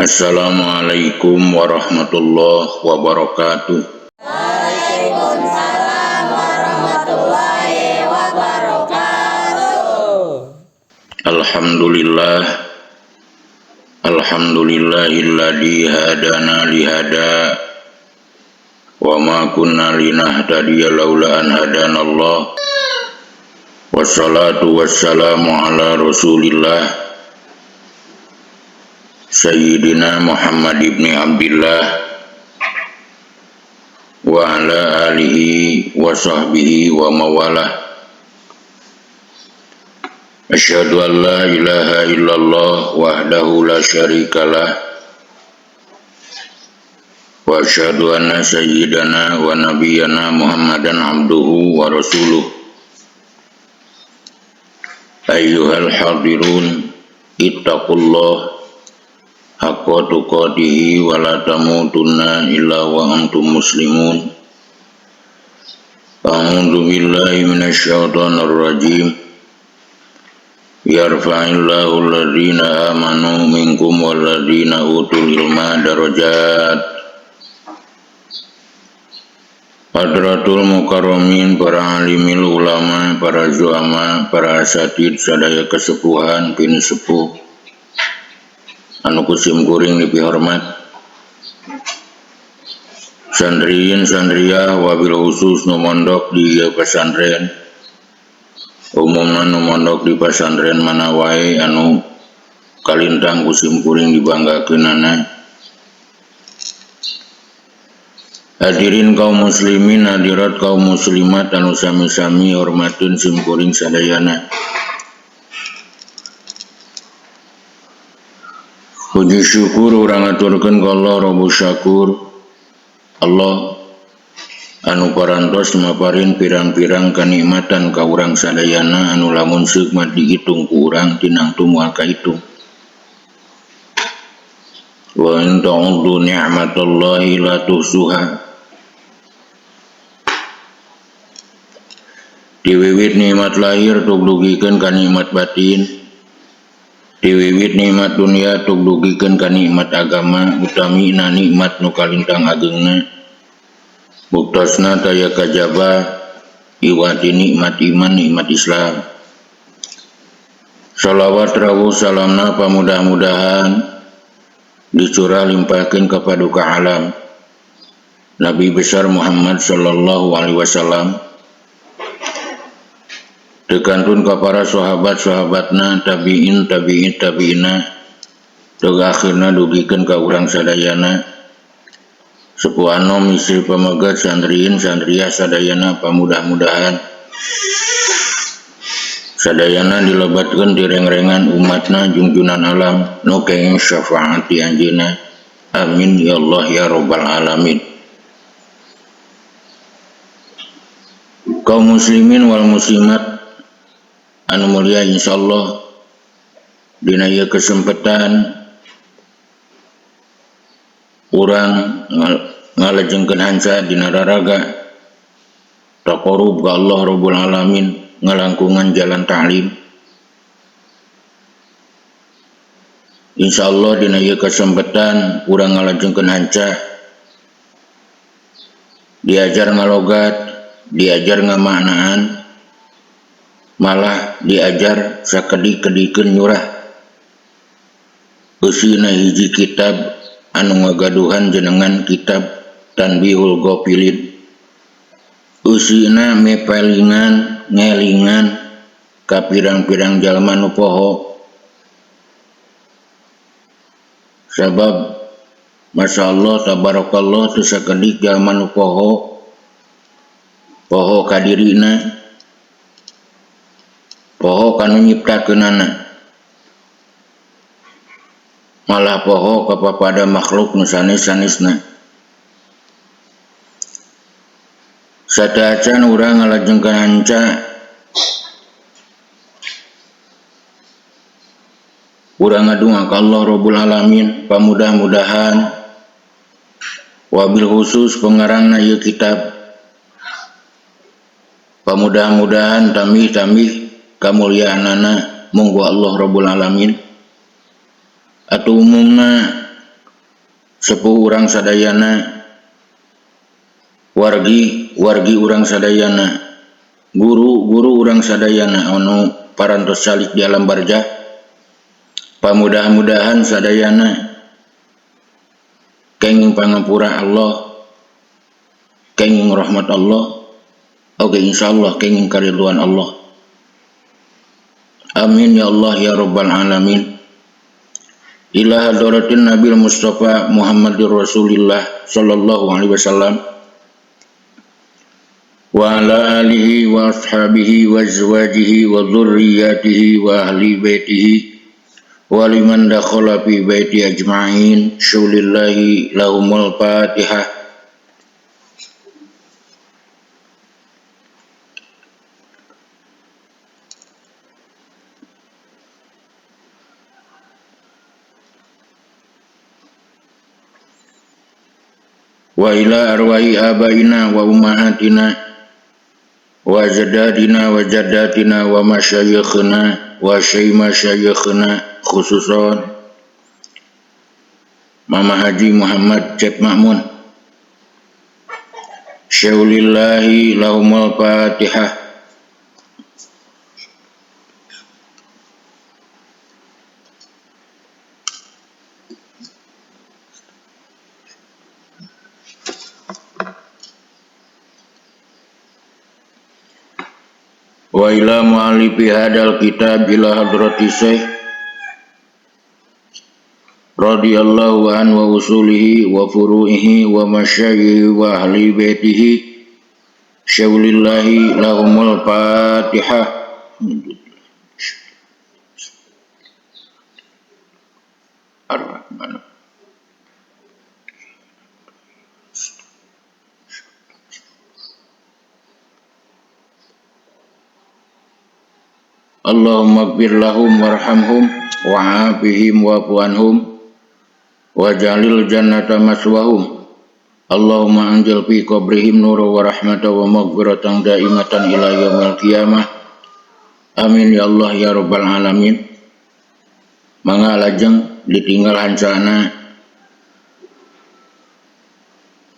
Assalamualaikum warahmatullahi wabarakatuh. Waalaikumsalam warahmatullahi wabarakatuh. Alhamdulillah, alhamdulillahilladzi hadana lihada wa ma kunna linahtadiya laula an hadanallah. Wassalatu wassalamu ala rasulillah Sayyidina Muhammad ibni Abdillah wa ala alihi wa sahbihi wa mawalah. Asyhadu an la ilaha illallah wahdahu la syarikalah wa asyhadu anna sayyidana wa nabiyyana Muhammadan abduhu wa rasuluh. Ayyuhal hadirun, ittaqullah haqqa tuqatihi wa la tamutunna illa wa antum muslimun. A'udzu billahi minasyaitonir rajim. Yarfa'illahu alladzina amanu minkum walladzina utul ilma darajat. Hadratul mukarramin, para alimil ulama, para zuama, para asatid sadaya kesepuhan pini sepuh anu kusim kuring dipihormat, santriin santriah wabil khusus nu mondok di ieu pesantren, umumna nu mondok di pesantren mana wae anu kalintang kusim kuring dibanggakeunana. Hadirin kaum muslimin, hadirat kaum muslimat anu sami-sami hormateun sim kuring sadayana. Puji syukur urang aturkeun ka Allah Rabbus Syakur, Allah anu parantos maparin pirang-pirang kanikmatan ka urang sadayana anu lamun seuk mah dihitung ku urang tinangtu moal kahitung. Wa in ta'uddu ni'matallahi la tuhsuha. Diwiwit nikmat lahir tugdugikeun ka nikmat batin, diwiwit nikmat dunia tugdugikeun ka nikmat agama, utamina nikmat nu kalintang ageungna buktosna taya kajaba iwati nikmat iman, nikmat Islam. Shalawat rawuh salamna pamudah-mudahan dicurah limpahkeun ka paduka alam Nabi besar Muhammad sallallahu alaihi wasallam, tekantun ka para sahabat-sahabatna, tabiin, tabiin, tabiina, teu akhirna dugikeun ka urang sadayana, sepuh anom, istri pamegat, santriin, santriah sadayana pamudah-mudahan sadayana dilebatkeun di reng-rengan umatna jungjunan alam nu kenging syafaat ti anjeunna. Amin ya Allah ya rabbal alamin. Kaum muslimin wal muslimat anu mulia, insyaallah dina ieu kesempatan urang ngalejengkeun hanca dina raraga taqarrub ka Allah Rabbul Alamin, ngalangkungan jalan ta'lim. Insyaallah dina ieu kesempatan urang ngalajengkeun hanca diajar ngalogat, diajar ngamaknaan, malah diajar sakedik-kedikeun nyurah. Eusina hiji kitab anu ngagaduhan jenengan kitab Tanbihul Ghafilin. Eusina mepelingan ngelingan ka pirang-pirang jalma nu poho. Sabab masyaallah tabarakallah teu sakedik jalma nu poho, poho ka dirina, poho kanu nyiptakeunana, malah poho kapapada makhluk nu sanes-sanesna. Sateuacan urang ngalajengkeun hanca urang ngadunga ka Allah Rabbul Alamin, pamudah-mudahan wabil khusus pengarangna ieu kitab, pamudah-mudahan tambih-tambih kamuliaanana munggu Allah Rabbul Alamin. Atau umumna Sepuh urang sadayana, wargi wargi urang sadayana, guru guru urang sadayana anu parantos salik di alam barzah, pamudah-mudahan sadayana kenging pangampura Allah, kenging rahmat Allah, oke insyaallah kenging karidhoan Allah. Amin ya Allah ya rabbal alamin. Ila hadratin Nabil Mustafa Muhammadir Rasulillah sallallahu alaihi wasallam wa ala alihi wa ashabihi wa azwajihi wa dzurriyyatihi wa ahli baitihi wa liman dakhala fi baiti ajma'in. Syulillahi lahumul Fatihah. Wa ila arwahi abaina wa ummahatina wa ajdadina wa jaddatina wa masyayikhna wa syaimasyayikhna, khususon Mama Haji Muhammad Cep Ma'mun. Syaulillahi lahumul Fatihah. Wa ila mu'allifi hadal kitab ila hadrati Syekh radhiyallahu an wa usulihi wa furu'ihi wa masyayikhi wa ahli baitihi. Syaulillahi lahumul Fatihah. Ar-Rahman. Allahumma ighfir lahum warhamhum wa'afihim wa'fu anhum waj'alil jannata maswahum. Allahumma anzil fi qabrihim nura wa rahmatan wa maghfiratan daimatan ila yaumil qiyamah. Amin ya Allah ya rabbal alamin. Mangga lajeng ditinggal hancana.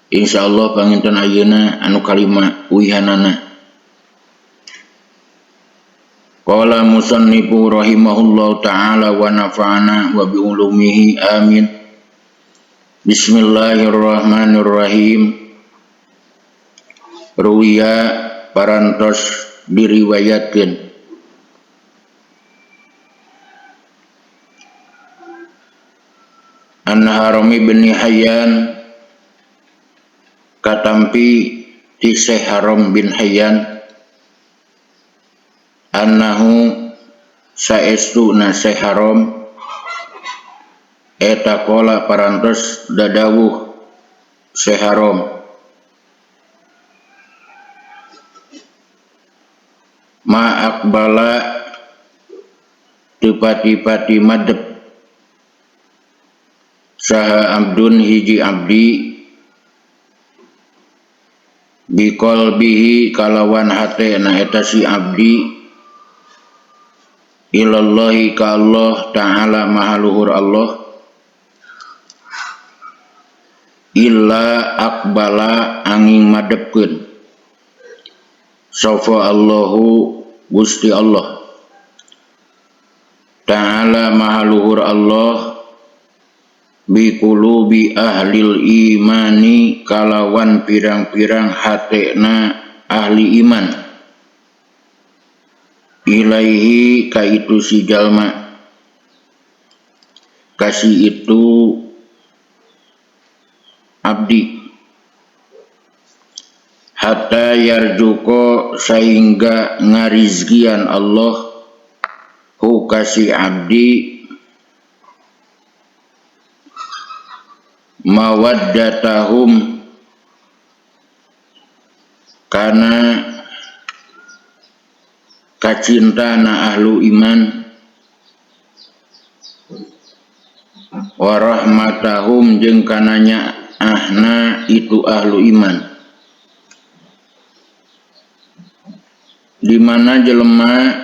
Insyaallah panginten ayeuna anu kalima uihanana. Qala musannifu rahimahullahu ta'ala wa nafa'ana wa bi ulumihi amin. Bismillahirrahmanirrahim. Ruwiya parantos diriwayatkeun an Harami bin Hayyan katampi ti Syekh Haram bin Hayyan annahu saestu na Syekh Haram eta qala parantos dadawuh Syekh Haram ma aqbala teu pati-pati madep saha abdun hiji abdi biqalbihi kalawan hatena eta si abdi ilallahi ka Allah ta'ala maha luhur Allah illa aqbala angin madepkeun sapa Allahu Gusti Allah ta'ala maha luhur Allah biqulubi ahlil imani kalawan pirang-pirang hatena ahli iman ilaihi ka itu si jalma kasih itu abdi hatta yarjuko sehingga ngarizkian Allah hu kasih abdi mawaddatahum kana kacintana ahlu iman warahmatahum jeung kananya ahna itu ahlu iman. Di mana jelema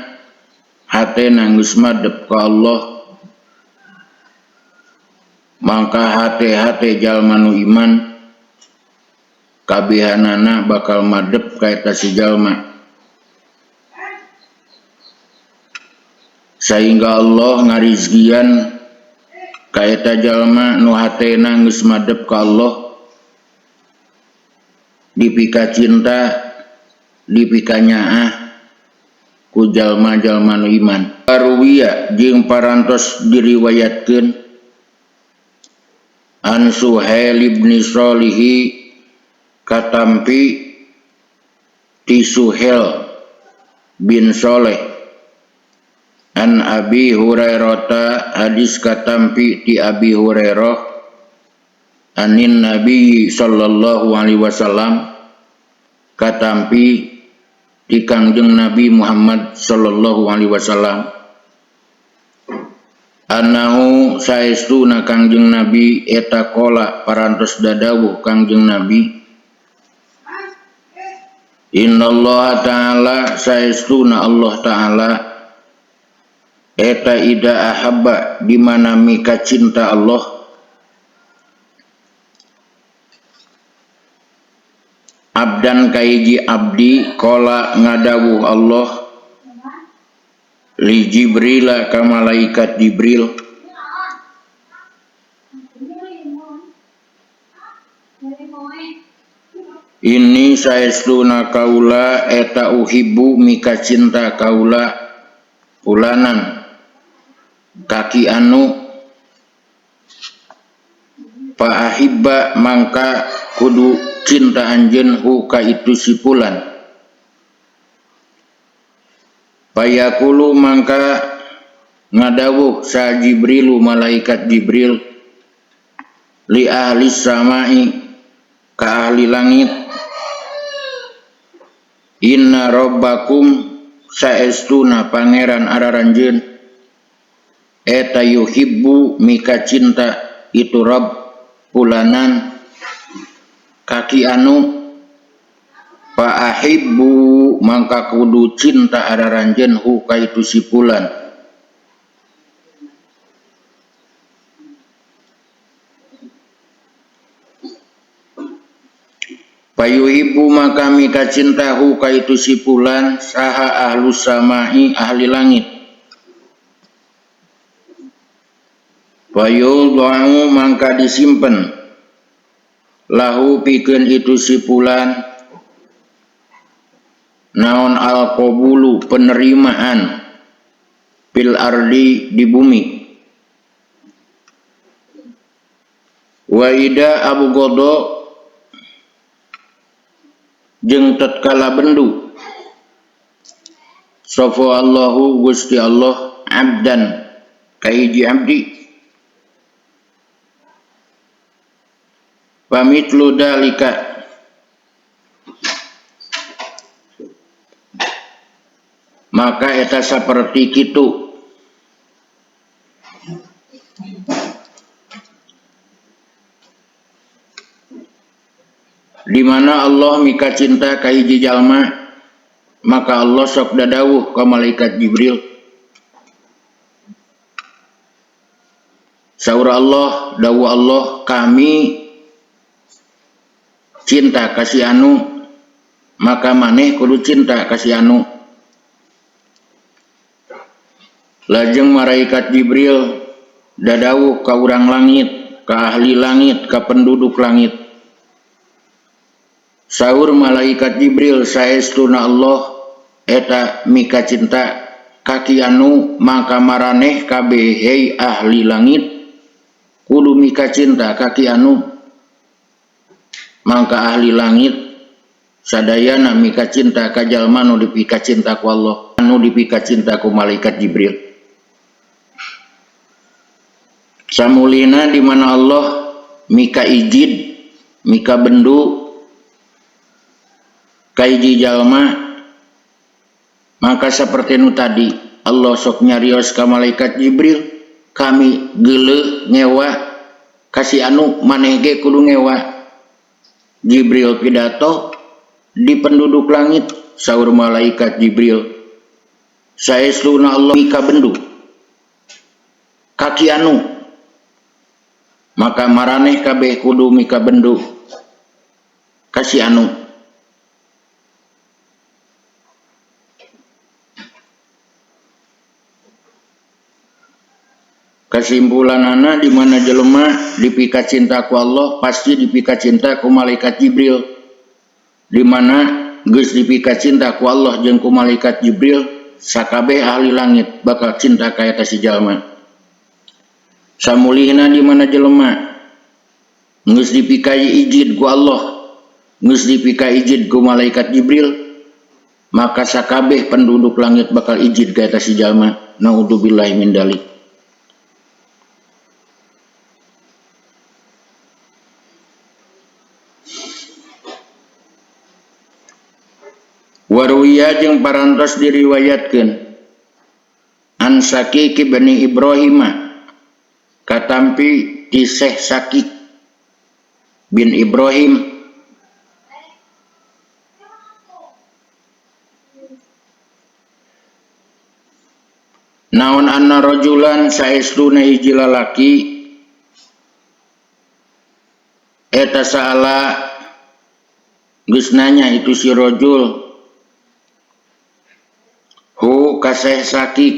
hatena geus madep ka Allah maka Mangka hate-hate jalma nu iman kabehanana bakal madep ka eta si jalma. Sahingga Allah ngarizkian ka eta jalma nu hatena geus madep ka Allah dipika cinta dipikanyaah ku jalma-jalma nu iman. Ruwiya jeung parantos diriwayatkeun an Suhail ibn Shalihi katampi ti Suhail bin Shalih an Abi Hurairah hadis katampi ti Abi Hurairah anin Nabi sallallahu alaihi wasallam katampi ti Kangjeng Nabi Muhammad sallallahu alaihi wasallam annahu saestuna Kangjeng Nabi eta qala parantos dadawuh Kangjeng Nabi innallaha ta'ala saestuna Allah ta'ala eta ida ahabba di mana mika cinta Allah abdan kaiji abdi qala ngadawuh Allah li Jibrila ka malaikat Jibril ini saestuna kaula eta uhibbu mika cinta kaula fulanan kaki anu fa ahibba mangka kudu cinta anjeun hu ka itu si fulan payaqulu mangka ngadawuh sa Jibrilu malaikat Jibril li ahli samai ka ahli langit inna rabbakum saestuna pangeran araranjeun eta yuhibbu mika cinta itu Rabb fulanan kaki anu fa ahibbu mangka kudu cinta araranjeun hu ka itu si fulan payuhibbu maka mika cinta hu ka itu si fulan saha ahlus samai ahli langit payudha'u mangka disimpen lahu pikeun itu si fulan naon al-qabulu penerimaan fil ardi di bumi wa ida abghadha jeung tatkala bendu sapa Allahu Gusti Allah abdan ka hiji abdi pamitlu dalika maka eta saperti kitu di mana Allah mika cinta ka hiji jalma maka Allah sok dadawuh ka malaikat Jibril saur Allah dawuh Allah kami cinta ka si anu maka maneh kudu cinta ka si anu lajeng malaikat Jibril dadawuh ka urang langit ka ahli langit ka penduduk langit saur malaikat Jibril saestuna Allah eta mika cinta kaki anu maka maraneh kabeh hei ahli langit kudu mika cinta kaki anu mangka ahli langit sadayana mika cinta ka jalma nu dipika cinta ku Allah anu dipika cinta ku malaikat Jibril samulina di mana Allah mika ijid mika bendu ka hiji jalma maka seperti nu tadi Allah sok nyarios ka malaikat Jibril kami geuleuh ngewa kasih anu maneh ge kudu ngewa Jibril pidato di penduduk langit saur malaikat Jibril saestuna Allah mika bendu kaki anu Maka maraneh kabeh kudu mikabendu ka si anu. Kasimpulanana di mana jelema dipika cinta ku Allah pasti dipika cinta ku malaikat Jibril. Di mana geus dipika cinta ku Allah jeung ku malaikat Jibril, sakabeh ahli langit bakal cinta ka eta si jalma. Samulihna di mana jelema geus dipika ijid ku Allah, geus dipika ijid ku malaikat Jibril, maka sakabeh penduduk langit bakal ijid ka eta si jalma. Naudzubillahi min dzalik. Waruwiya jeung parantos diriwayatkeun an Saqiq bin Ibrahim katampi ti Syekh Saqiq bin Ibrahim naon anna rajulan saestuna hiji lalaki eta saala geus nanya itu si rajul hu ka Syekh Saqiq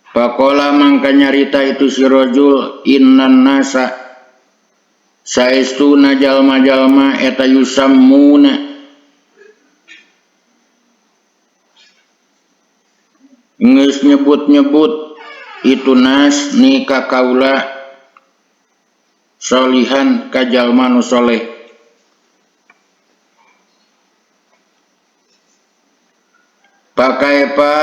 Pakola mangka nyarita itu si rajul innan nasa saestuna jalma-jalma eta yusammuna geus nyebut-nyebut itu nas ni ka kaula solihan ka jalma nu soleh. Pakaepa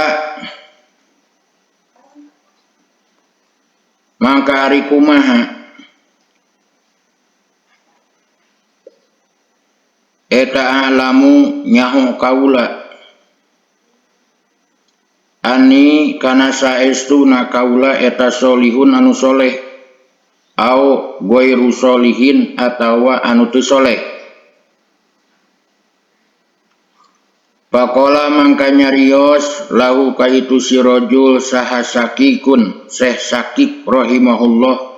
mangka ari kumaha eta a'lamu nyaho kaula ani kana saestuna kaula eta solihun anu soleh au ghairu solihin atawa anu teu soleh. Pakola mangka nyarios lahu ka itu si rajul saha Saqiqun Syekh Saqiq rahimahullah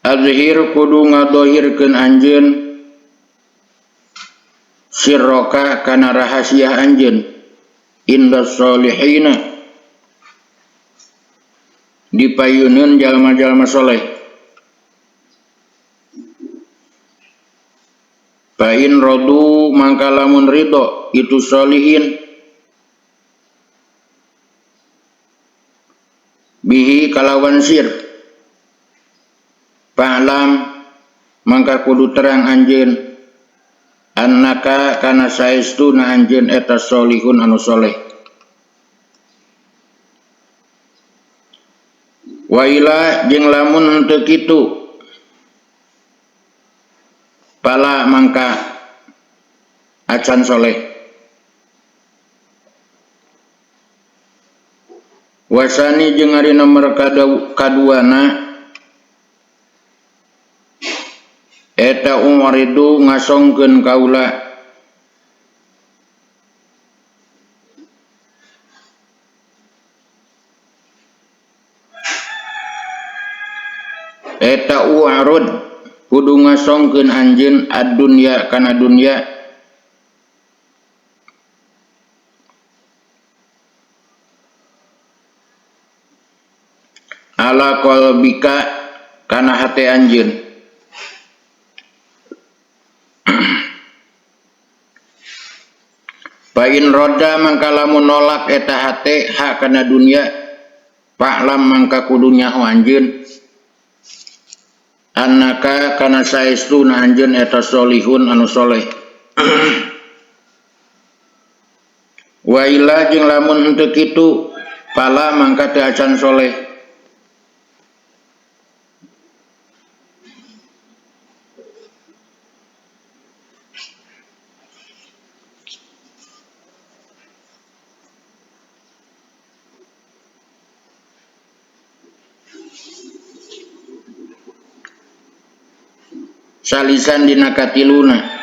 azhir kudu ngadohirkeun anjeun sirroka kana rahasia anjeun inda solihina dipayuneun jalma-jalma soleh. Bain rodu mangka lamun ridho itu solihin bihi kalawan sir pa'lam mangka kudu terang anjeun annaka kana saestuna anjeun eta solihun anu soleh. Wa ila jeung lamun henteu kitu pala mangka acan soleh. Wasani jeung ari nomor kaduana eta umaridu ngasongkeun kaula eta uarud kudu ngasongkeun anjeun ad-dunya kana dunya ala qalbika kana hate anjeun. Pain roda mangka lamun nolak eta hate ha kana dunya pa'lam mangka kudu nyaho anjeun annaka kana saestuna anjeun eta solihun anu soleh. Wa ila jeung lamun henteu kitu pala mangka teu acan soleh. Salisan dina katiluna.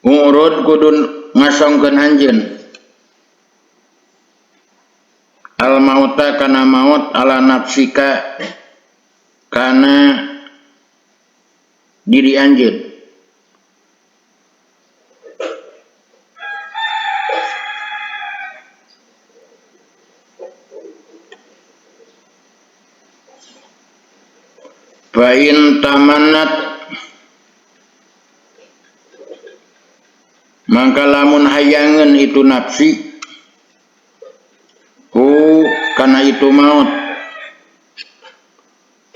Urut kudu ngasongkeun anjeun al mauta kana maut ala nafsika kana diri anjeun. Fa in tamannat mangka lamun hayangeun itu nafsi hu kana itu maut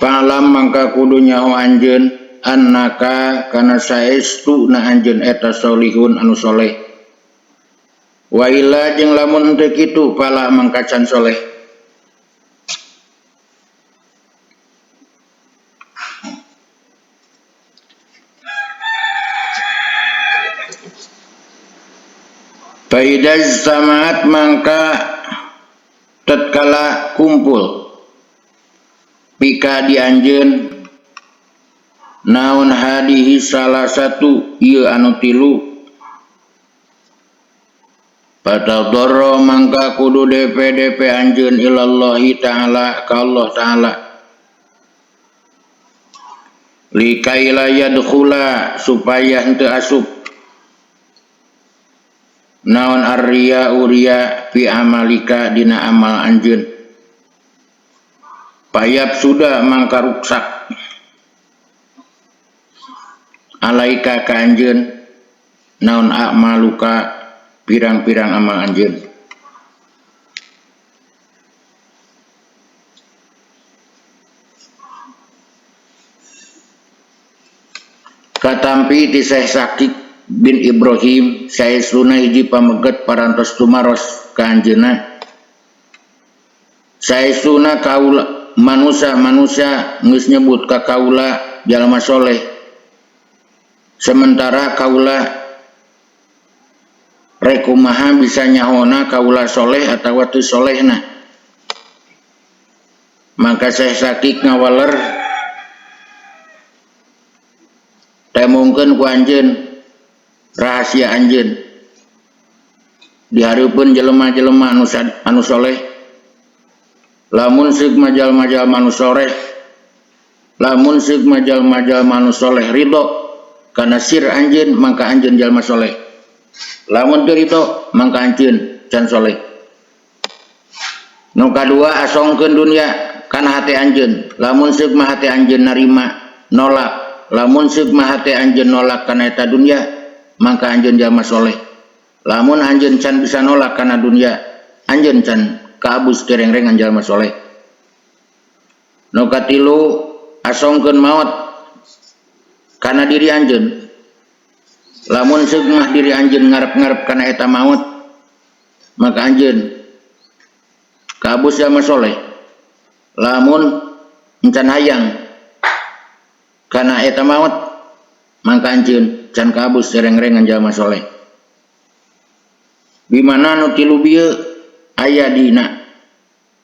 fa'lam mangka kudu nyaho anjeun annaka kana saestu na anjeun eta solihun anu soleh wa illa jeung lamun henteu kitu fala mangka can soleh. Faidaz samaat mangka tatkala kumpul pika di anjeun naon hadihi salah satu ieu anu tilu patadorro mangka kudu DPDP anjeun ilallahi ta'ala ka Allah ta'ala likai la yadkhula supaya henteu asup naon arria uria fi amalika dina amal anjeun payap sudah mangka ruksak alaika ka anjeun naon a'maluka pirang-pirang amal anjeun. Katampi ti Syekh Sakik bin Ibrahim saestuna hiji pameget parantos tumaros ka anjeunna saestuna kaula manusia-manusia geus nyebut ka kaula jalma soleh sementara kaula rek kumaha bisa nyahona kaula soleh atawa teu solehna. Maka Syekh Sakik ngawaler temungkeun ku anjeun rahasia anjeun dihareupeun jelema-jelema anu soleh lamun seuk majal-majal anu soleh lamun seuk majal-majal anu soleh ridho kana sir anjeun mangka anjeun jalma soleh lamun teu ridho mangka anjeun can soleh. Nu kadua asongkeun dunya kana hate anjeun lamun seuk mah hate anjeun narima nolak lamun seuk mah hate anjeun nolak kana eta dunya mangka anjeun jalma soleh lamun anjeun can bisa nolak kana dunya anjeun can kaabus kerengrengan jalma soleh. Nu katilu asongkeun maot kana diri anjeun lamun seuk mah diri anjeun ngarep-ngarep kana eta maot maka anjeun kaabus jalma soleh lamun encan hayang kana eta maot mangka anjeun can kaabus reng-rengan jalma soleh. Di mana nu tilu bieu aya dina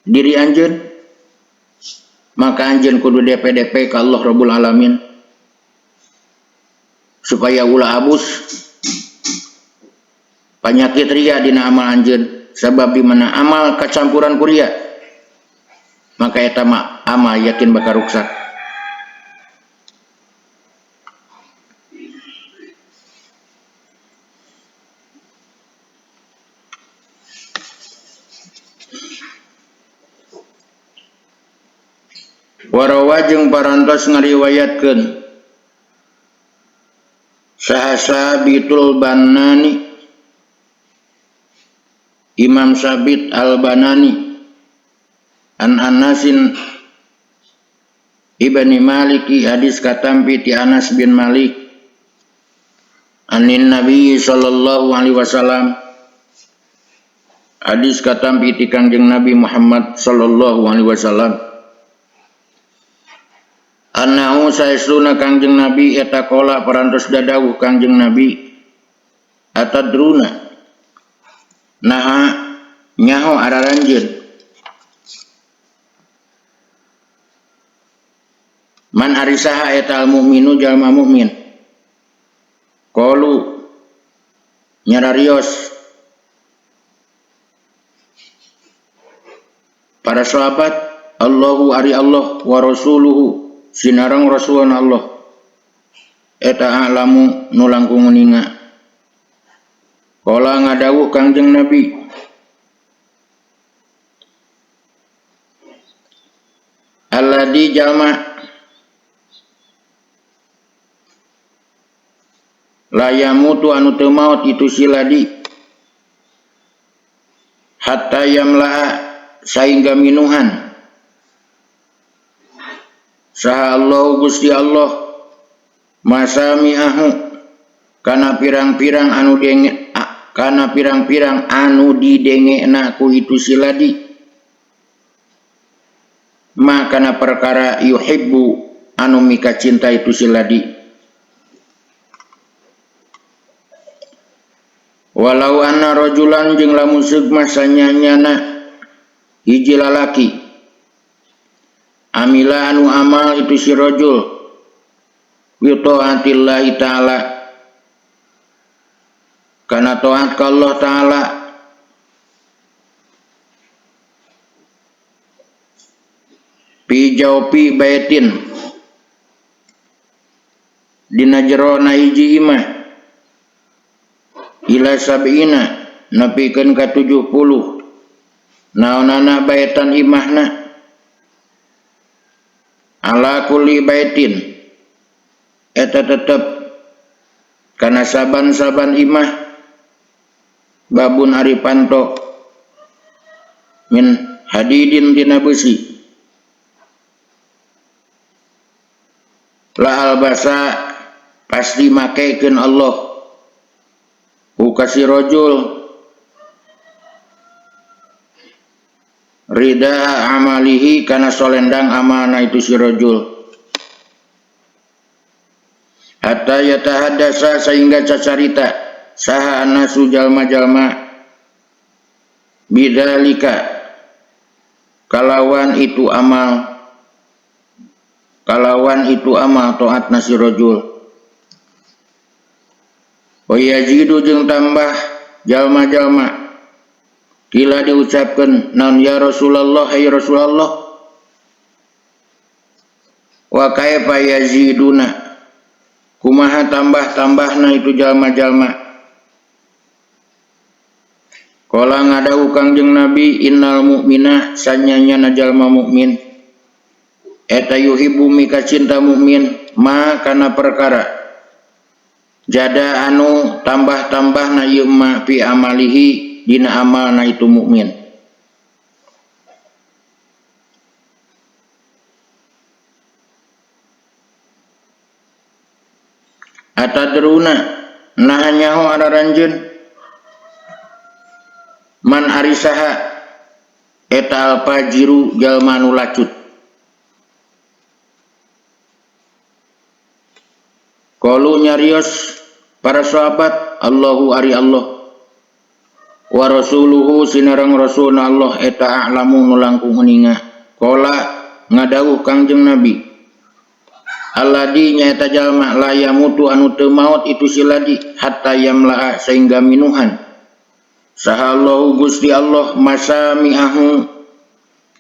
diri anjeun maka anjeun kudu DPDP ka Allah Rabbul Alamin supaya ulah abus panyakit ria dina amal anjeun sabab di mana amal kacampuran ku ria maka eta mah amal yakin bakal ruksak. Warawa jeung parantos ngariwayatkeun saha Sabitul Banani Imam Sabit Al-Banani an Anasin ibni Maliki hadis katampi ti Anas bin Malik anin Nabi sallallahu alaihi wasallam hadis katampi ti Kangjeng Nabi Muhammad sallallahu alaihi wasallam annahu saestuna Kangjeng Nabi eta kola parantos dadawuh Kangjeng Nabi atadruna naha nyaho araranjeun Man ari saha eta al mukminu jalma mukmin? Qalu nyararios para sahabat, Allahu ari Allah wa rasuluhu sinareng rasulna Allah eta a'lamu nu langkung uninga. Qala ngadawuh Kangjeng Nabi, alladzi jalma la yamutu anu teu maot itu siladi hatta yamla'a sahingga minuhan saha Allah Gusti Allah masami'ahu kana pirang-pirang anu denge kana pirang-pirang anu didengena ku itu siladi ma kana perkara yuhibbu anu mika cinta itu siladi. Walau anna rajulan jeung lamun seug mah sanyanyana hiji lalaki amila anu amal itu si rajul bi taatillahi ta'ala kana taat ka Allah ta'ala pi jaupi baitin dina jerona hiji imah ila sab'ina nepikeun ka 70 naonana baitan imahna ala kulli baitin eta tetep kana saban-saban imah babun ari panto min hadidin tina besi la albasa pasti makekeun Allah hukasi rajul rida amalihi kana solendang amalna itu si rajul hatta yatahaddasa sehingga cacarita saha annasu jalma-jalma bidzalika kalawan itu amal taat nasi rajul wa yazidu jeung tambah jalma-jalma kila diucapkeun naon ya Rasulullah ya Rasulullah wa kaifa yaziduna kumaha tambah-tambahna itu jalma-jalma. Qala ngadawuh Kangjeng Nabi innal mu'mina sanyanyana jalma mukmin eta yuhibbu mika cinta mukmin ma kana perkara jada anu tambah-tambahna ieu ma fi amalihi dina amalna itu mukmin. Atadruna naha nyaho araranjeun man ari saha eta al-fajiru jalma anu lacut. Qalu nyarios para sahabat Allahu ari Allah wa rasuluhu sinareng rasulna Allah eta a'lamu nu langkung uninga. Qala ngadawuh Kangjeng Nabi alladzi nyaeta jalma la yamutu anu teu maot itu siladi hatta yamla'a sehingga minuhan saha Allahu Gusti Allah masami'ahu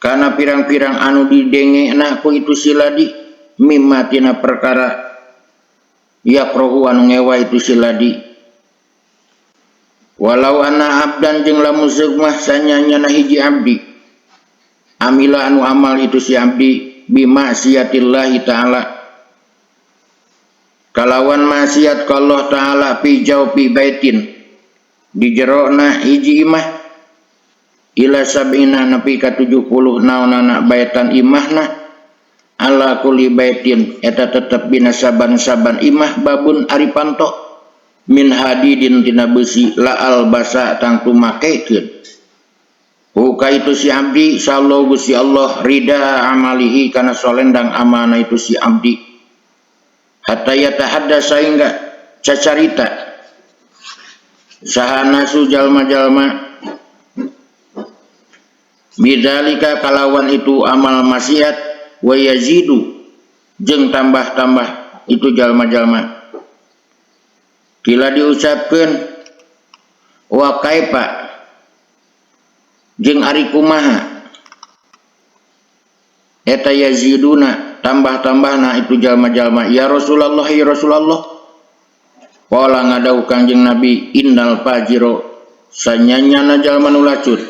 kana pirang-pirang anu didengena ku itu siladi mimma tina perkara yakrohu anu ngewa itu siladi. Walau anna abdan jeung lamun seug mah sanyanyana hiji abdi amila anu amal itu si abdi bimaksiatillahi ta'ala kalawan maksiat ka Allah ta'ala fi jaufi baitin di jerona hiji imah ila sab'ina nepi ka 70 naonana baitan imahna ala kulli baitin eta tetep bina saban-saban imah babun ari panto min hadidin tina besi la albasa tangtu makekeun huka itu si abdi sallallahu Gusti Allah rida amalihi kana solendang amanah itu si abdi hatta yatahaddasa sehingga cacarita saha nasu jalma-jalma bidzalika kalawan itu amal maksiat wa yazidu Jeung tambah-tambah itu jalma-jalma. Kila diucapkeun wa kaifa jeung ari kumaha eta yaziduna tambah-tambahna itu jalma-jalma ya Rasulullah ya Rasulullah. Qala ngadawuh Kangjeng Nabi innal fajira sanyanyana jalma nu lacut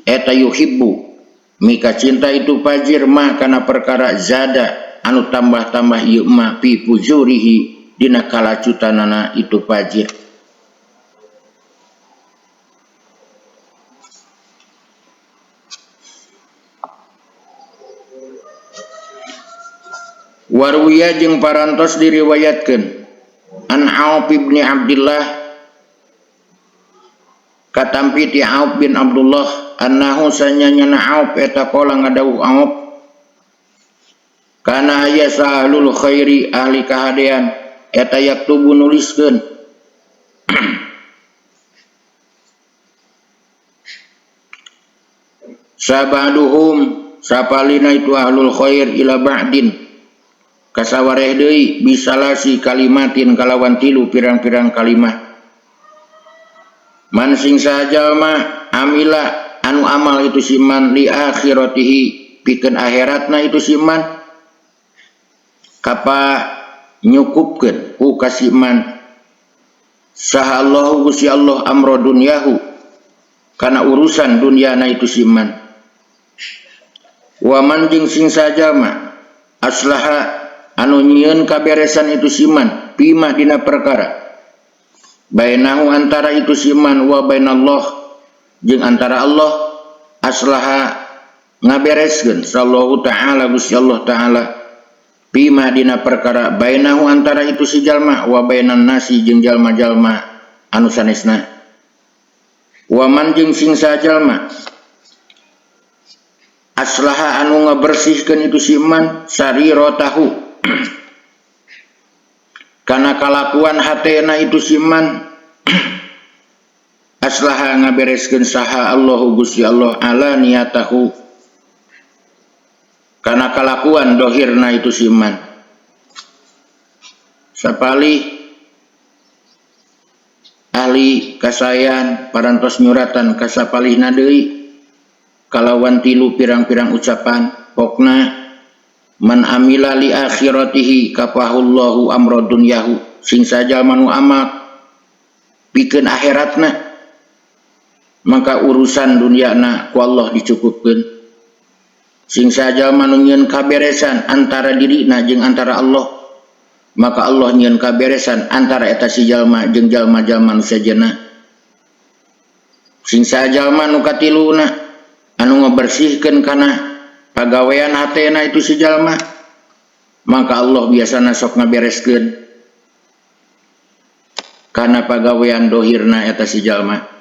eta yuhibbu mika cinta itu fajir mah kana perkara zada anu tambah-tambah ieu mah fi fujurihi dina kalacutanana itu fajir. Warwiya jeung parantos diriwayatkeun an Auf bin Abdullah katampi ti Auf bin Abdullah annahu sanyanyana Auf eta qala ngadawuh Auf kana aya sahlul khairi ahli kahadean eta yaktubu nuliskeun sabaduhum sapalina itu ahlul khair ila ba'din kasawareh deui bisalasi kalimatin kalawan tilu pirang-pirang kalimah man sing sajalma amila anu amal itu siman li akhiratihi pikeun akhiratna itu siman kapa nyukupkeun ku kasiman saha Allahu Gusti Allah amro dunyahu kana urusan dunyana itu siman wa man jeung sing sajalma aslaha anu nyieun kaberesan itu siman pima dina perkara bainahu antara itu siman wa bainallah jeung antara Allah aslaha ngabereskeun sallallahu ta'ala Gusti Allah ta'ala pima dina perkara bainahu antara itu si jalma wa bainan nasi jeung jalma-jalma anu sanesna wa man jeung sing sajalma aslaha anu ngabersihkeun itu siman sariratahu kana kalakuan hatena itu siman aslaha ngabereskeun saha Allahu Gusti Allah ala niyatahu kana kalakuan dohirna itu siman. Sapalih ahli kasayan parantos nyuratan kasapalihna deui kalawan tilu pirang-pirang ucapan pokna man amila li akhiratihi kafahullahu amra dunyahu sing sajalma nu amal pikeun akhiratna maka urusan dunyana ku Allah dicukupkeun sing sajalma nu nyieun kaberesan antara dirina jeung antara Allah maka Allah nyieun kaberesan antara eta si jalma jeung jalma-jalma nu sejenna sing sajalma nu katiluna anu ngabersihkeun kana pagawean hatena itu si jalma maka Allah biasana sok ngabereskeun kana pagawean dohirna eta si jalma.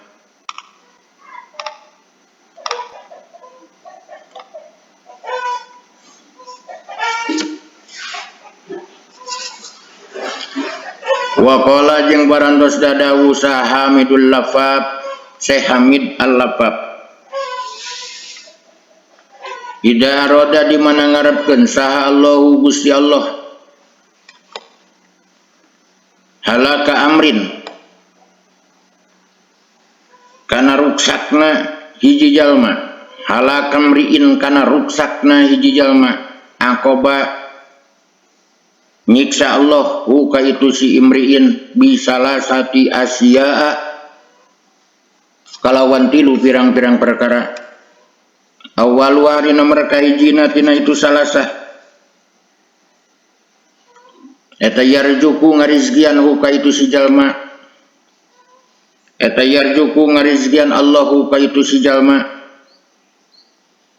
Wa qala jeung barantos dadawu sahamidul lafab Syekh Hamid al-Lafab Ida aroda di mana ngarepkeun saha Allahu Gusti Allah halaka amrin kana ruksakna hiji jalma halaka amriin kana ruksakna hiji jalma aqaba nyiksa Allah hu ka itu si imriin bisalasati asya'a kalawan tilu pirang-pirang perkara awal hari nomor kahijina tina itu salasah eta yarjuku ngarizkian hu ka itu si jalma eta yarjuku ngarizkian Allahu ka itu si jalma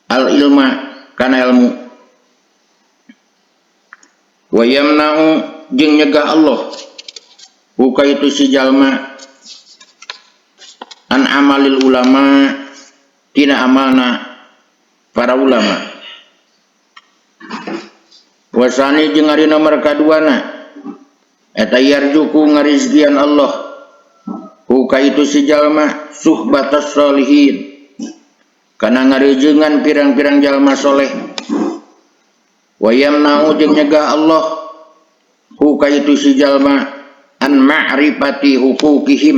al ilma kana ilmu wa yamna'u jeung nyegah Allah hu ka itu si jalma an amalil ulama tina amalna para ulama wasani jeung ari nomor kaduana eta yarjuku ngarizkian Allah hu ka itu si jalma suhbatas solihin kana ngarejengan pirang-pirang jalma soleh. Wa yamna'u jeung nyegah Allah hu ka itu si jalma an ma'rifati huquqihim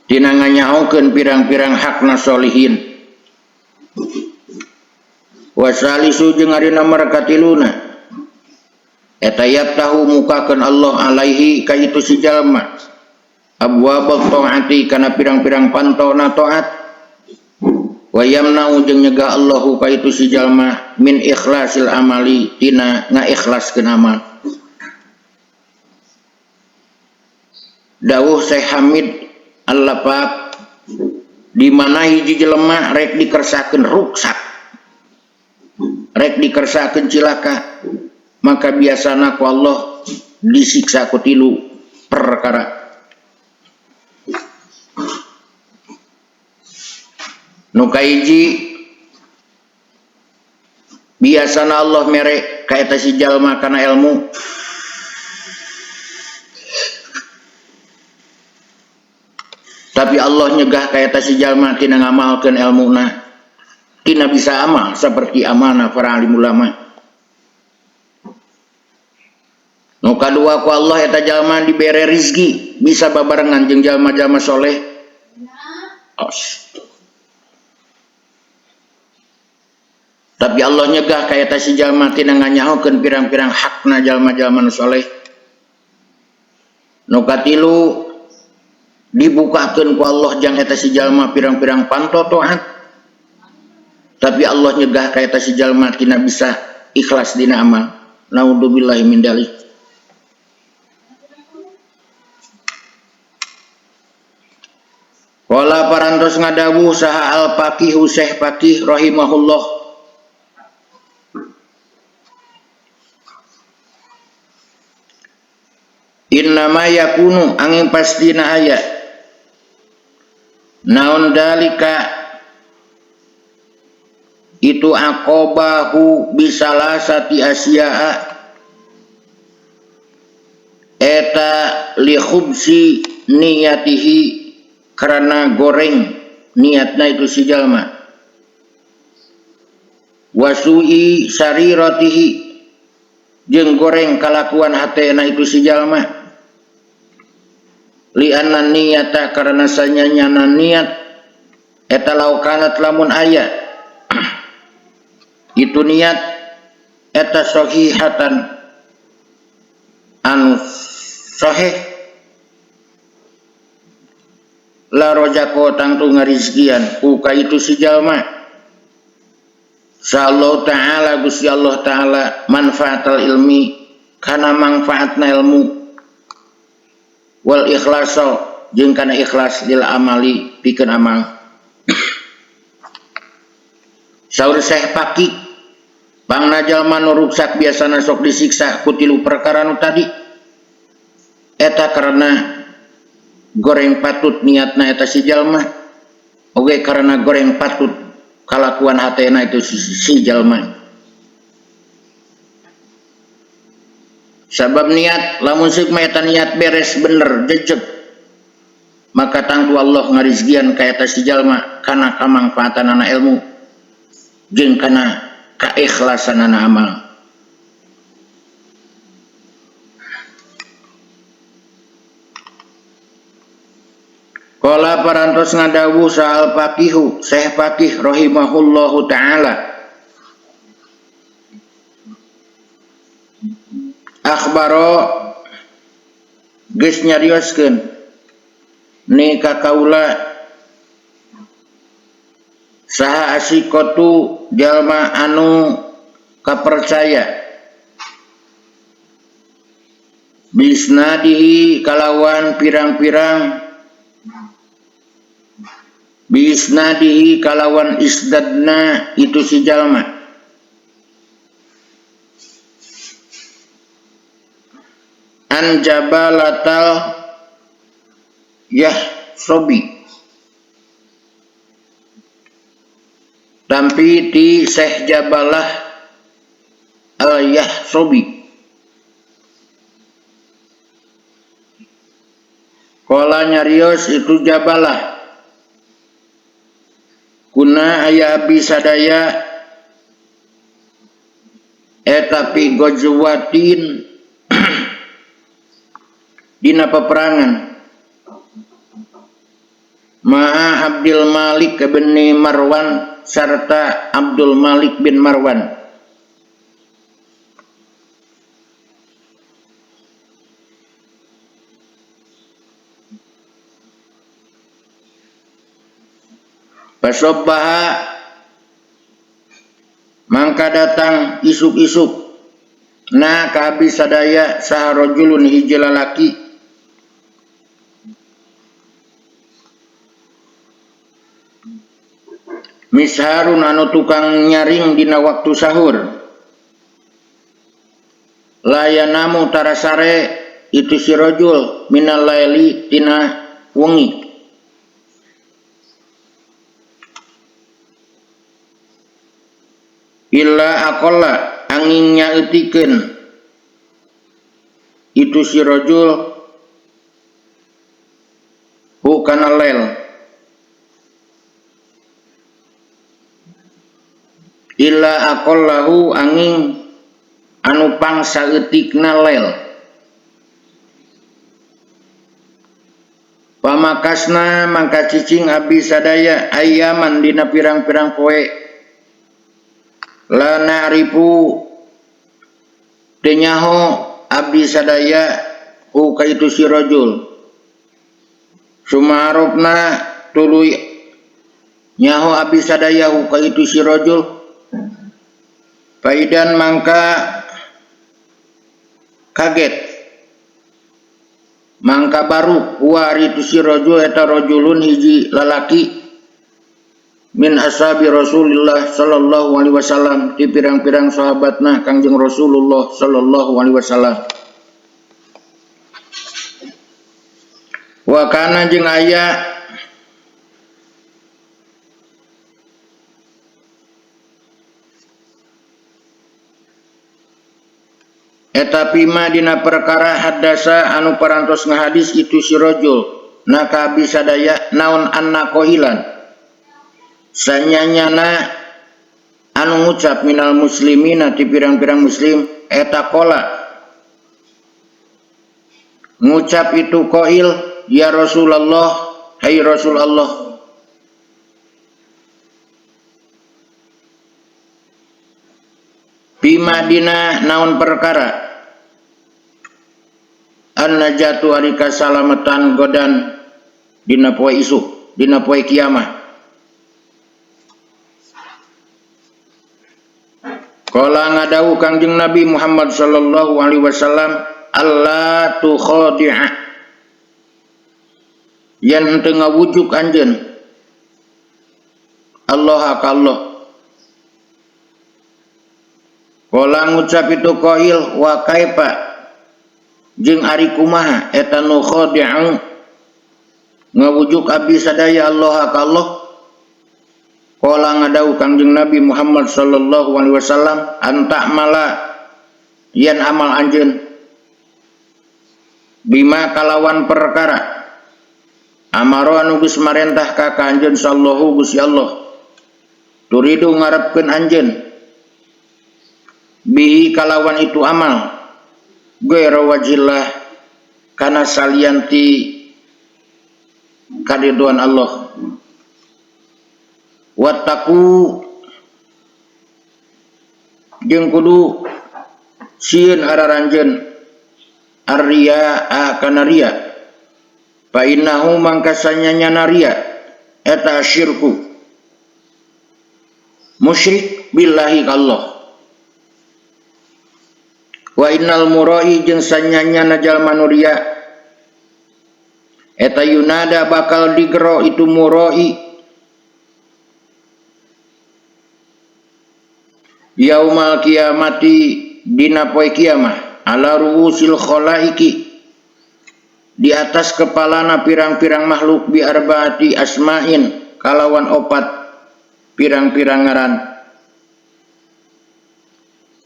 tina nganyahokeun pirang-pirang hakna solihin. Wasalisu jeung ari nomor katiluna eta yaftahu mukakeun Allah alaihi ka itu si jalma abwabat taati kana pirang-pirang pantona taat. Wa yamna'u jeung nyegah Allahu ka itu si jalma min ikhlasil amali tina ngaikhlaskeun amal. Dawuh Syekh Hamid Al-Lafaf di mana hiji jelema rek dikersakeun ruksak, rek dikersakeun cilaka, maka biasana ku Allah disiksa ku tilu perkara. Nu kahiji biasana Allah mere ka eta si jalma kana ilmu, tapi Allah nyegah ka eta si jalma tina ngamalkeun elmuna, tina bisa amal seperti amanah para alim ulama. Nu kadua ku Allah eta jalma dibere rizki bisa babarengan jeung jalma-jalma soleh. Os. Tapi Allah nyegah ka eta si jalma tina nganyahokeun pirang-pirang hakna jalma-jalma nu soleh. Nu katilu dibukakeun ku Allah jang eta si jalma pirang-pirang panto taat, tapi Allah nyegah ka eta si jalma tina bisa ikhlas dina amal. Naudzubillahi min dzalik. Qala parantos ngadawuh saha al-faqih Syekh Faqih rahimahullah innama yakunu angin pastina aya naon dalika itu aqobahu bisalasati asya'a eta li khubsi niyatihi karena goreng niatna itu si jalma, wasui sariratihi jeung goreng kalakuan hatena itu si jalma, li anna niyata karena sanyanyana niat eta laukanat lamun aya itu niat eta sahihatan anu sahih la rojako tangtu ngarizkian ku ka itu si jalma. Sallallahu ta'ala Gusti Allah ta'ala manfaatal ilmi kana manfaatna ilmu wal ikhlaso jeung kana ikhlas lil amali pikeun amal. Saur Syekh Faqih pangna jalma nu ruksak biasana sok disiksa ku tilu perkara nu tadi eta karena goreng patut niatna eta si jalma, oge karena goreng patut kalakuan hatena itu si jalma. Sabab niat lamun seuk mah eta niat beres bener jejeg, maka tangtu Allah ngarizkian ka eta si jalma kana kamangfaatanana ilmu jeung kana kaikhlasanana amal. Qala parantos ngadawuh sa'al faqihu Syekh Faqih rahimahullahu ta'ala akhbaro geus nyarioskeun ni ka kaula saha asikotu jalma anu kapercaya bisnadihi kalawan pirang-pirang bisnadihi kalawan isnadna itu si jalma an jabalatal yahsobi tampi ti Syekh Jabalah al Yahsobi Kala nyarios itu Jabalah kuna Kana aya abdi sadaya eta fi ghazwatin dina peperangan ma'a Abdul Malik bin Marwan sarta Abdul Malik bin Marwan. Pasobbaha mangka datang isuk-isuk na ka abdi sadaya saha rajulun hiji lalaki misharun anu tukang nyaring dina waktu sahur layanamu tarasare itu si rajul minal laili tina wengi. Illa aqalla angin nyaeutikeun itu si rajul hu kana lail illa aqallahu angin anu pangsaeutikna lail pamakasna mangka cicing abdi sadaya ayaman dina pirang-pirang poe la na'rifu teu nyaho abdi sadaya hu ka itu si rajul sumarobna tuluy nyaho abdi sadaya hu ka itu si rajul faidan mangka kaget mangka baru huwa ari itu si rajul eta rajulun hiji lalaki min ashabi Rasulillah sallallahu alaihi wasallam di pirang-pirang sahabatna Kangjeng Rasulullah sallallahu alaihi wasallam. Wa kana jeung aya eta pima dina perkara hadasa anu parantos ngahadis itu si rajul na ka abdi sadaya naon anna qailan sanyanyana anu ngucap minal muslimina ti pirang-pirang muslim eta qola ngucap itu qail ya Rasulullah hai Rasulullah bima dina naon perkara an najatu ari kasalamatan godan dina poe isuk dina poe kiamah. Kala ngadawu Kangjeng Nabi Muhammad sallallahu alaihi wasallam alla tukhadi'a yen henteu ngawujuk anjeun Allah ka Allah. Kala ngucap itu qail wa kaifa jeung ari kumaha eta nu khadi'u ngawujuk abdi sadaya Allah ka Allah. Kala ngadawu Kangjeng Nabi Muhammad sallallahu alaihi wasallam anta mala yen amal anjeun bima kalawan perkara amaro anu geus marentah ka anjeun sallallahu Gusti Allah turidu ngarepkeun anjeun bihi kalawan itu amal gaira wajillah kana salian ti kariduan Allah. Wattaqu jeung kudu sieun araranjeun arriya kana riya fa innahu mangka sanyanyana riya eta syirku musyrik billahi ka Allah. Wa innal murai jeung sanyanyana jalma nu riya eta yunada bakal digero itu murai yaumal kiamati dina poe kiamah ala ruusil khalaiki di atas kepalana pirang-pirang makhluk bi arbaati asmain kalawan opat pirang-pirang ngaran.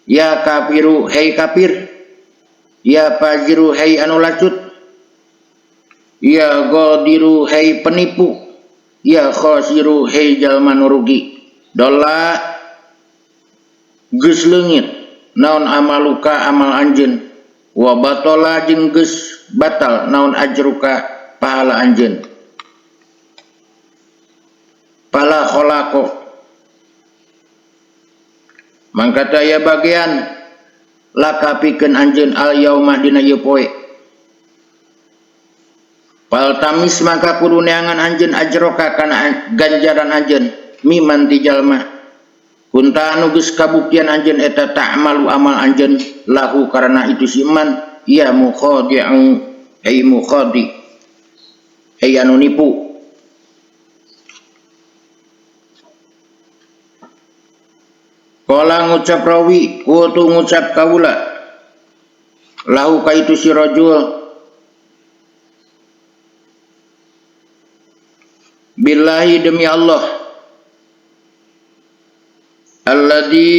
Ya kafiru hei kafir, ya fajiru hei anu lacut, ya godiru hei penipu, ya khasiru hei jalma nu rugi. Dolla geus leungit naon amaluka amal anjeun wa batala jeung geus batal naon ajruka pahala anjeun. Pala kholaqo mangka teu aya bagian laka pikeun anjeun al yauma dina ieu poe. Paltamis maka kudu neangan anjeun ajroka kana ganjaran anjeun miman ti jalma kunta anu geus kabuktian anjeun eta ta'malu amal anjeun lahu karena itu si iman ya mukhadi'u ay mukhadi ay anu nipu. Kala ngucap rawi kutu ngucap kaula lahu ka itu si rajul billahi demi Allah alladzi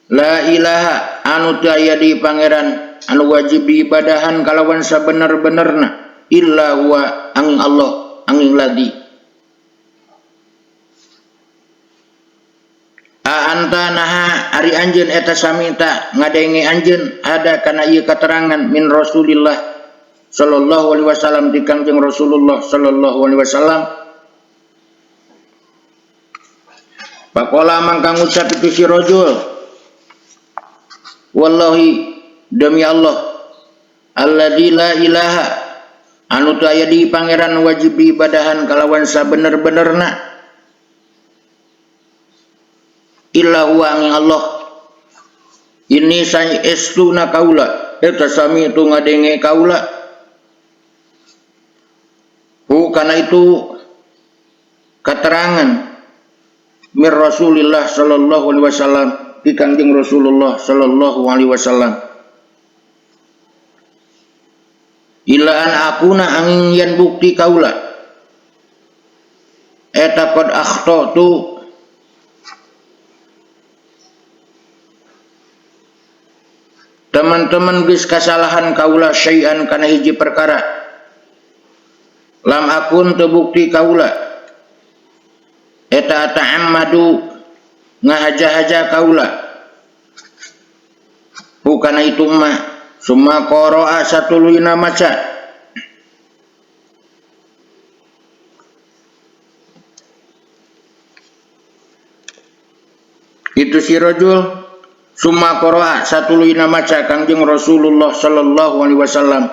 la ilaha anu teu aya di pangeran anu wajib diibadahan kalawan sabener-benerna illa huwa angin Allah angin ladzi. A anta naha ari anjeun eta samita ngadenge anjeun ada kana ieu katerangan min Rasulillah sallallahu alaihi wasallam di Kangjeng Rasulullah sallallahu alaihi wasallam. Pakola mangka ngucap itu si rajul wallahi demi Allah alladzi la ilaha anu teu aya di pangeran wajib diibadahan kalawan sabener-benerna illa huwa angin Allah ini saestuna kaula eta sami itu ngadenge kaula hu kana itu keterangan mir Rasulillah sallallahu alaihi wasallam di Kangjeng Rasulullah sallallahu alaihi wasallam illa an akuna angin yen bukti kaula eta qad akhtatu teman-teman geus kasalahan kaula syai'an kana hiji perkara lam akun teu bukti kaula eta ta'ammadu ngahaja-haja kaula bukana itu mah summa qara'a satuluyna maca itu si rajul summa qara'a satuluyna maca Kangjeng Rasulullah sallallahu alaihi wasallam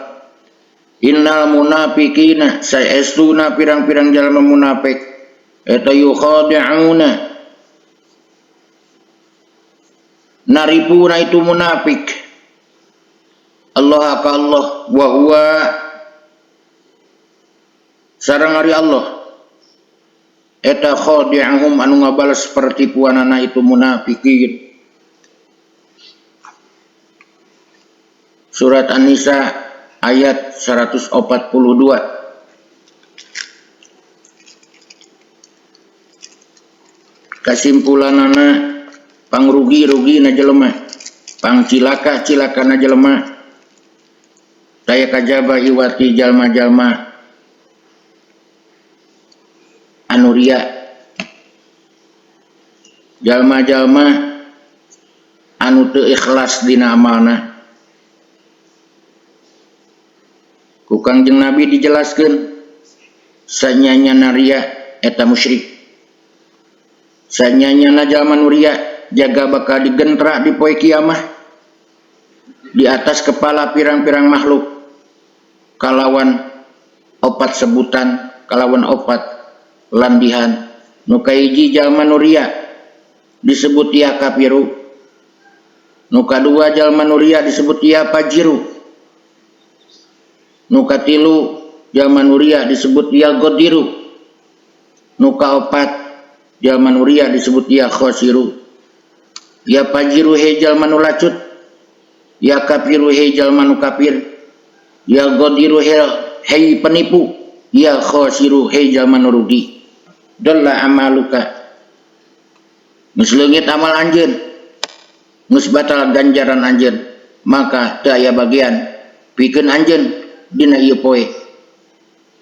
innal munafiqina saestuna pirang-pirang jalma munafik eta yukhadi'una naripuna itu munafik Allah ka Allah wa huwa sareng ari Allah eta khadi'uhum anu ngabales pertipuanana itu munafikin. Surat An-Nisa ayat 142. Kasimpulanana pangrugi-rugi na jelema, pangcilaka-cilaka na jelema, daya kajaba iwati jalma-jalma anu ria, jalma-jalma anu teu ikhlas dina amalna. Ku Kangjeng Nabi dijelaskeun sanyanya ria eta musyrik, sanyanya jalma nu ria jaga bakal digentra di poe kiamah di atas kepala pirang-pirang makhluk kalawan opat sebutan, kalawan opat landihan. Nu kahiji jalma nu ria disebut ya kafiru, nu kadua jalma nu ria disebut ya fajiru, nu katilu jalma nu ria disebut ya godiru, nu kaopat jalma nu ria disebut ya khosiru. Ya fajiru he jalma nu lacut, ya kafiru he jalma nu kafir, ya godiru he penipu, ya khosiru he jalma nu rugi. Dalla amaluka geus leungit amal anjeun, geus batal ganjaran anjeun, maka teu aya bagian pikeun anjeun dina ieu poe.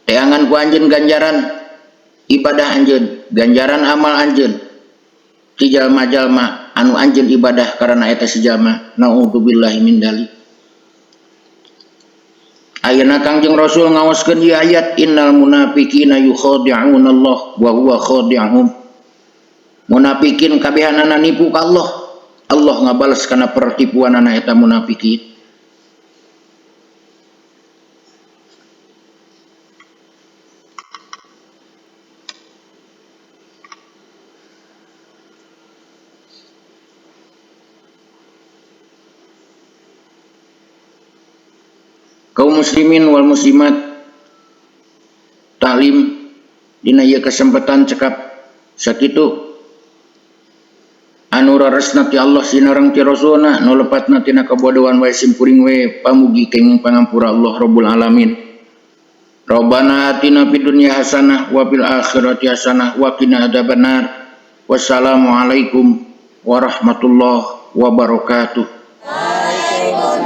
Teangan ku anjeun ganjaran Ibadah anjeun, ganjaran amal anjeun ti jalma-jalma anu anjeun ibadah karana eta si jalma. Naudzubillahi min dzalik. Ayeuna Kangjeng Rasul ngaoskeun ieu ayat innal munafiqina yukhadi'una Allah wa huwa khadi'uhum. Munafikin kabehanana nipu ka Allah. Allah ngabales kana pertipuanana eta munafikin. Kaum muslimin wal muslimat, taklim dina ieu kesempatan cekap sakitu. Anu raresna ti Allah sinareng ti Rasulna, nu lepatna tina kabodohan wae simkuring we, pamugi kenging pangampura Allah Rabbul Alamin. Rabbana atina fid dunya hasanah wa fil akhirati hasanah wa qina adzabannar. Wassalamualaikum warahmatullahi wabarakatuh. Waalaikumsalam.